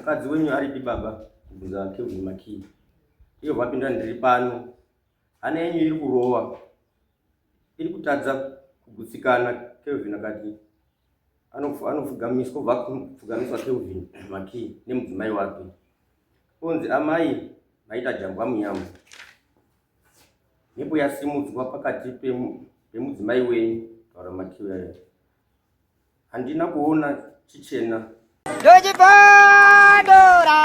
Mukadzi wenyu aripi baba? Kubvunza Kelvin Makii. Iyo vapinda ndiri pano. Hana yenyu iri kurova. Iri kutadza kugutsikana Kelvin akati anopfugamiswa vapfugamiswa Kelvin Makii nemudzimai wake. Onzi amai maita jambwa munyama. Mhepo yasimudzwa pakati pemudzimai wenyu taura Makii ayo. Handina kuona chichena. Ndochibondora,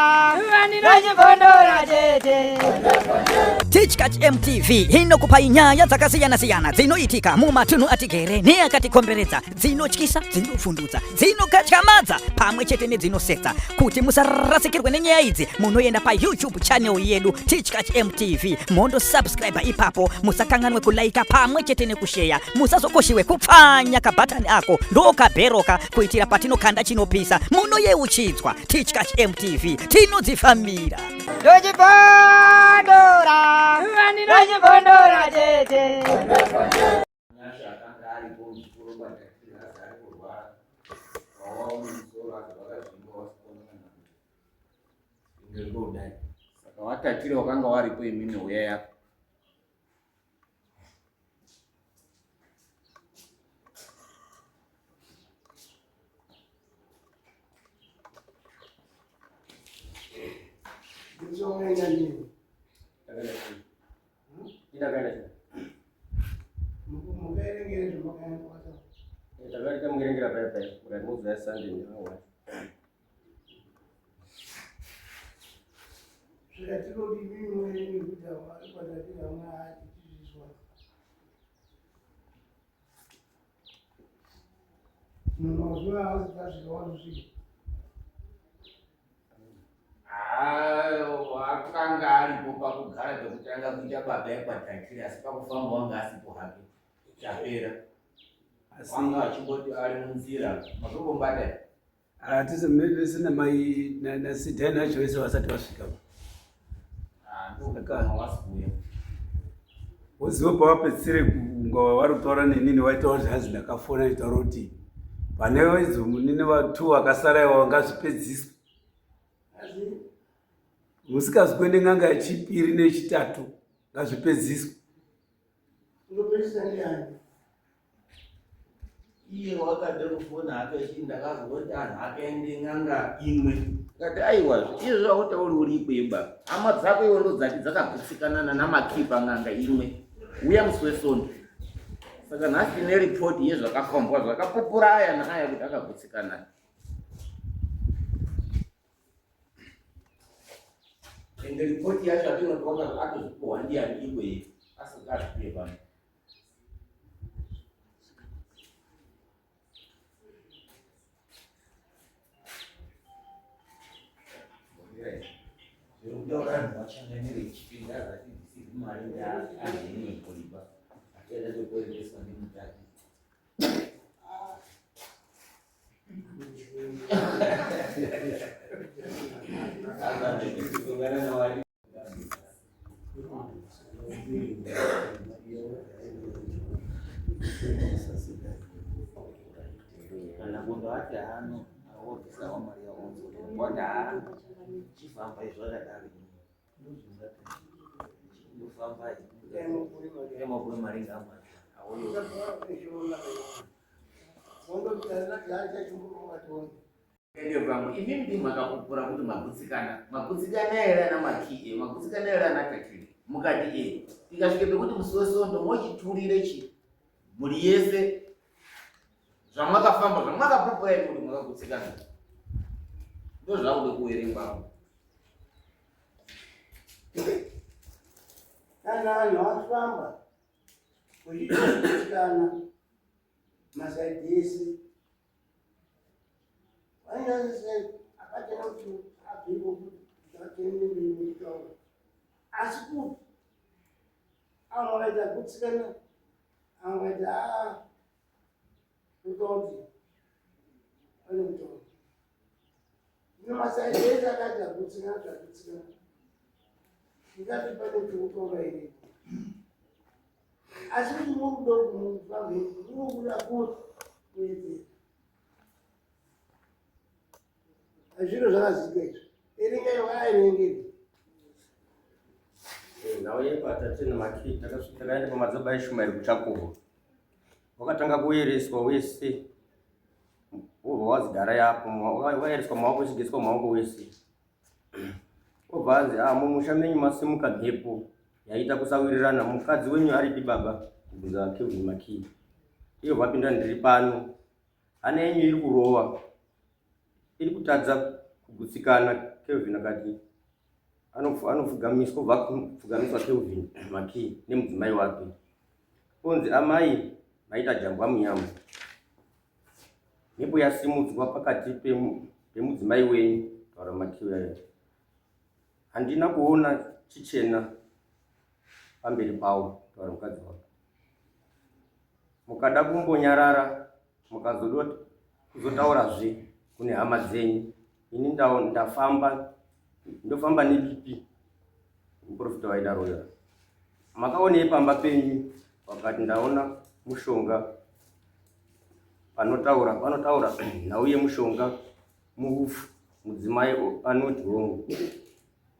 ndochibondora chete. Tichkach MTV inokupai nyaya dzakasiyana-siyana dzinoitika mumatunhu atigere neakatikomberedza, dzinotyisa, dzinofundutsa, dzinokatyamadza pamwe chete nedzinosetsa. Kuti musarasikirwe nenyaya idzi, munoenda paYouTube channel yedu Tichkach MTV mondo subscribe ipapo, musakanganwe kulaika pamwe chete nekusheya musazokoshiwe kupfanya kabhatani ako ndokabheroka kuitira patinokanda chinopisa munoyeuchidzwa Tichkach MTV tinodzifambira. Ndochibondora, ndochibondora chete. Nyasha akanga aripo muzvikoro kwatakiri asi ari kurwara wawawo musoro ake wakazvimba wasikuona kana kuti inge kudai saka watatire wakanga waripo imimi uya yako Takaita paya paya mukati mozouya Sunday nevanhu vacho. Wakanga aripo pakugara pekutanga kuita baba ekwatakiri asi pakufamba wanga asipo hake chapera wanga achingoti ari munzira mazokombata Hatisi vese namai nasidhani vacho vese vasati vasvika. Woziva pavapedzisire kunga vari kutaura nenini vaitaura kuti hanzi ndakafona nditaura kuti pane idzo munini vatu vakasara iwa ngazvipedziswe. Musikazi kuende n'anga yechipiri nechitatu ngazvipedziswe. Unopedzisa ndiani? Iye wakade kufona hake achiti ndakazwa kuti anhu akaende n'anga imwe. Akati aiwa izvo zvautauri uri ikweyo baba. Hama dzako iwe ndodzati dzakagutsikana nana Makipa n'anga imwe. Uya musi weSondo. Saka nhasi tine ripoti yezvakafambwa zvakapupura aya naaya kuti akagutsikana. Ende ripoti yacho atinoti wanga atozvipuhwa ndiani ikweyo asingazvipiwe pano. Zviri kutaura vanhu vachanganire chipinda zati dzisiri mari ngaanhenye kuripa achaita chekuerekeswa nemutati. Kana bondo ati haano awobvisawo mari yaonzwa chifamba izvo zvakadaro ndofamba emakuwe mari ngamwa auyo Ende vamwe imi ndimi makapupura kuti magutsikana magutsikana here ana makii e magutsikana here ana tatiri mukati e tikasvike pekuti musi wesondo mochiturire chi mhuri yese zvamakafamba zvamakapupura imi kuti makagutsikana ndozvakude kuverengwa Kana vanhu vafamba uchitogutsikana masaidhi ese asi kuti avo vakaita gutsikana avo vakaita aa kutoti pane mutongo ino masaidi ese akati agutsikana zvagutsikana ndingati pane chokutaura iripo asi kuti murudo kumufambe munobuda kuti kuwedzera zviro zvakazika izvi. Verengai waerengeri. Nhau yepatatena makii takasvika takaenda pamadzibaba Ishumaeri kuchakohwa. Wakatanga kuereswa wese wobva wazigara yapo waereswa maoko uchigeswa maoko wese. Obva anzi ah mumusha menyu masimuka mhepo yaita kusawirirana mukadzi wenyu aripi baba kubvunza Kelvin Makii. Iyo vapinda ndiri pano. Hana yenyu iri kurova. Iri kutadza kugutsikana Kelvin akati anopfugamiswa obva apfugamiswa Kelvin Makii nemudzimai wake. Onzi amai maita jambwa munyama. Mhepo yasimudzwa pakati pemudzimai wenyu taura Makii ayo. Handina kuona chichena pamberi pawo taura mukadzi wake. Mukada kumbonyarara mukazoda kuzotaurazve kune hama dzenyu ini ndafamba ndofamba nebipi muprofita waidaroyo makaonei pamba penyu vakati ndaona mushonga panotaura panotaura nhau yemushonga muhufu mudzimai anoti hongu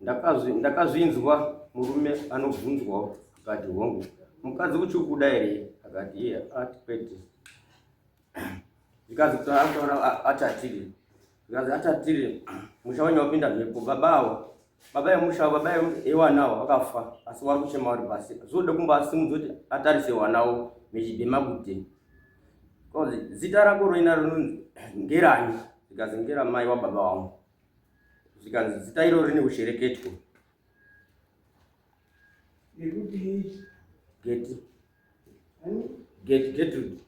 Ndakazvinzwa murume anobvunzwawo akati hongu. Mukadzi uchiri kuda here? Akati iye ati kwete. Zvikanzi taura atatire. Zvikanzi atatire musha wenyu wapinda mhepo baba avo baba emusha baba ewanawo vakafa asi wari kuchema wari pasi zvoda kumbasimudza kuti atarise wanawo mechibhema kuti kozi zita rako roina rinonzi ngerani zvikanzi ngeramai wababa wangu zvikanzi zita iro rine ushereketwa nekuti geti geti getrude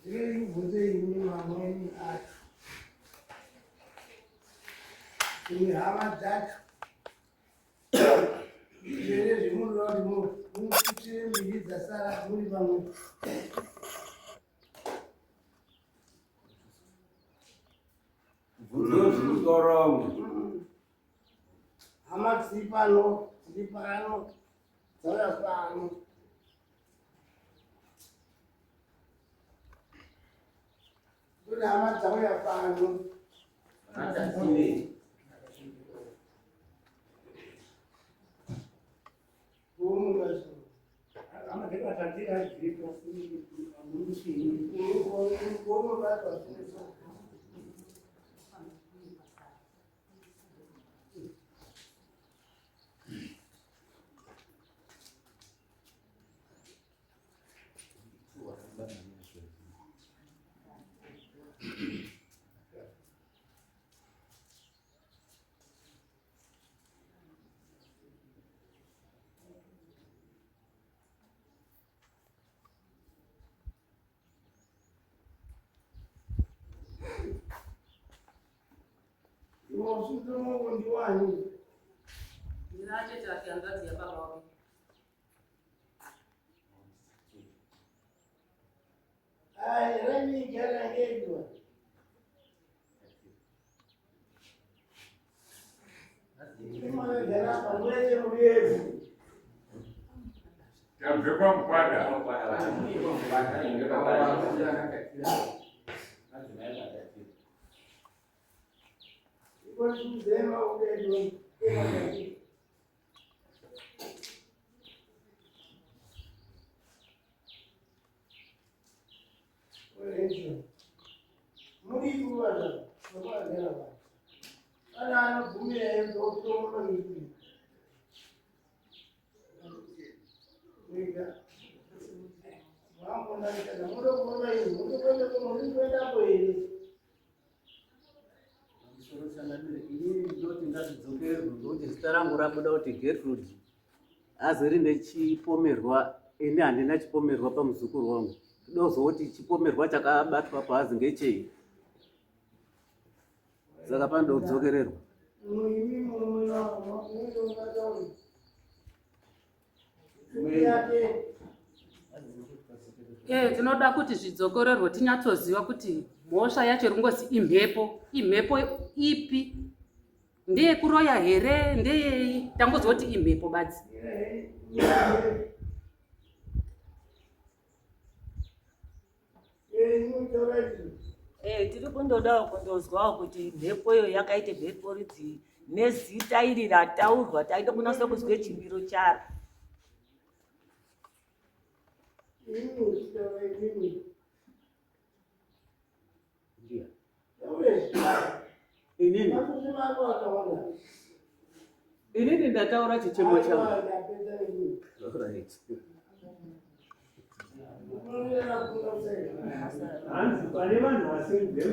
Ndinobvunze ini vamweni acho. Imwe hama dzacho. Ndizvo here zvemunoda kuti muputire mbiri dzasara muri vamwe? Bvunzo zviri wangu. Hama dziri pano, dziri pano, dzauya pano. Kune hama dzauya pano. Ndinachete ake hanzvadzi yababa wake. Tabve kwaMukwada. Pamusoro changamire, inini ndinoti ngazvidzokerwe ngokuti zita rangu rabuda kuti Gertrude azi rine chipomerwa, ini handina chipomerwa pamuzukuru wangu. Toda kuzoti chipomerwa chakabatwa paazi ngechei, saka panoda kudzokererwa. Eh, tinoda kuti zvidzokorerwe tinyatsoziva kuti mhosva yacho iri kungozi imhepo imhepo ipi Ndeyekuroya here ndeyei? Tangozwa kuti imhepo badzi. Eh, tiri kundodawo kundozwawo kuti mhepo iyo yakaite mhepo rudzii nezita iri rataurwa taida kunasa kuzwe chimiro charo. Inini inini ndataura chichemo changu. Hanzi pane vanhu vasimudze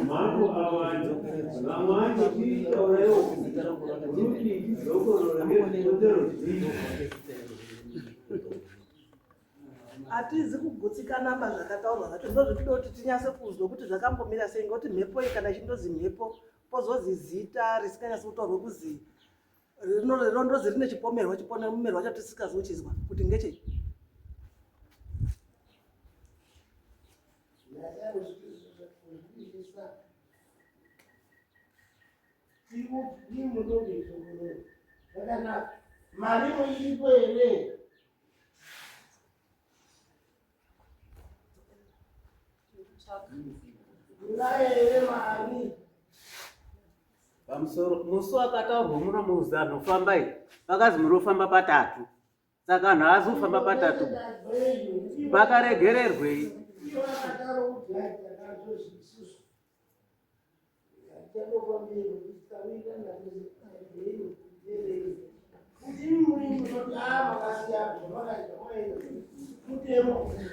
maoko awanda, vamwe vacho tiitaurewo kuti tidzokorore nezvikonzero zvipi. Hatizi kugutsikana pazvakataurwa zvacho, ndozvetinoda kuti tinyase kuzwa kuti zvakambomira sei, ngekuti mhepo iyi kana ichindozi mhepo pozozi zita risinganyasi kutaurwa kuzi rinondozi rine chipomerwa, chipomerwa chatisikazi kuchizwa kuti ngechei. Mari iripo here? Pamusoro musi wakataurwa muno muzanho fambai vakazi munofamba patatu saka vanhu haazi kufamba patatu vakaregererwei.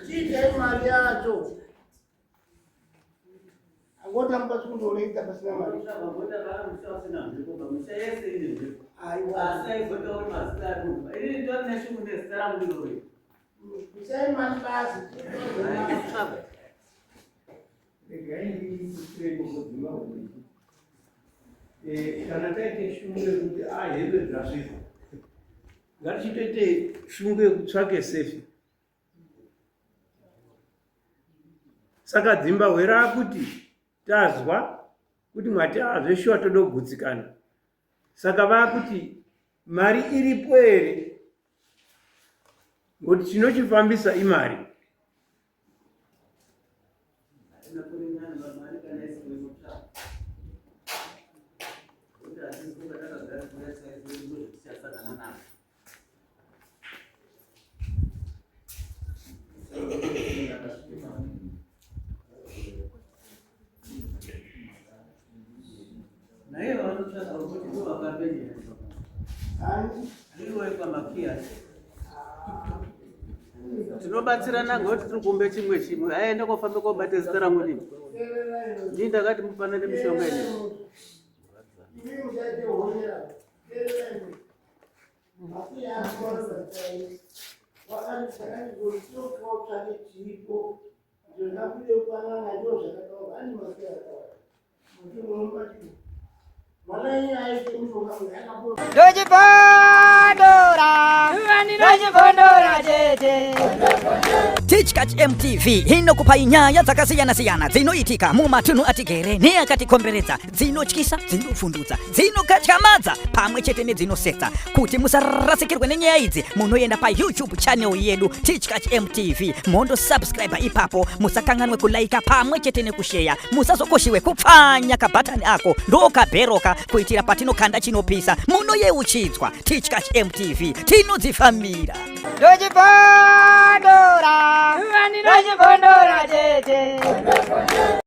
Chiitai mari yacho angotamba kundoreita pasina mari. Isai mari basi. Regai ndikutsire kudzimba hombe. Eh, kana taite shungu yekuti ah hembe dzasvika. Ngatichitoite shungu yekutsvake sefi. Saka dzimbahwe rakuti tazwa kuti mwati ah zveshuwa toda kugutsikana. Saka vakuti mari iripo here? Ngokuti chinochifambisa imari. Naye vanotsvaga kuti ndovakapenya. Iwe kwamakiya. Tinobatsirana ngekuti tiri kuumbe chimwe chimwe. Aende kofamba kobata zita rangu nini. Ndini ndakati mupanane mishonga ini. Ndochibondora, ndochibondora tete. Tichkach MTV inokupai nyaya dzakasiyana-siyana dzinoitika mumatunhu atigere neakatikomberedza, dzinotyisa, dzinovhundutsa, dzinokatyamadza pamwe chete nedzinosetsa. Kuti musarasikirwe nenyaya idzi, munoenda paYouTube channel yedu Tichkach MTV mondo subscribe ipapo, musakanganwe kulaika pamwe chete nekusheya, musazokoshiwe kupfanya kabhatani ako ndokabheroka kuitira patinokanda chinopisa munoyeuchidzwa. Tichkach MTV tinodzifambira. Ndochibondora, ndochibondora tete.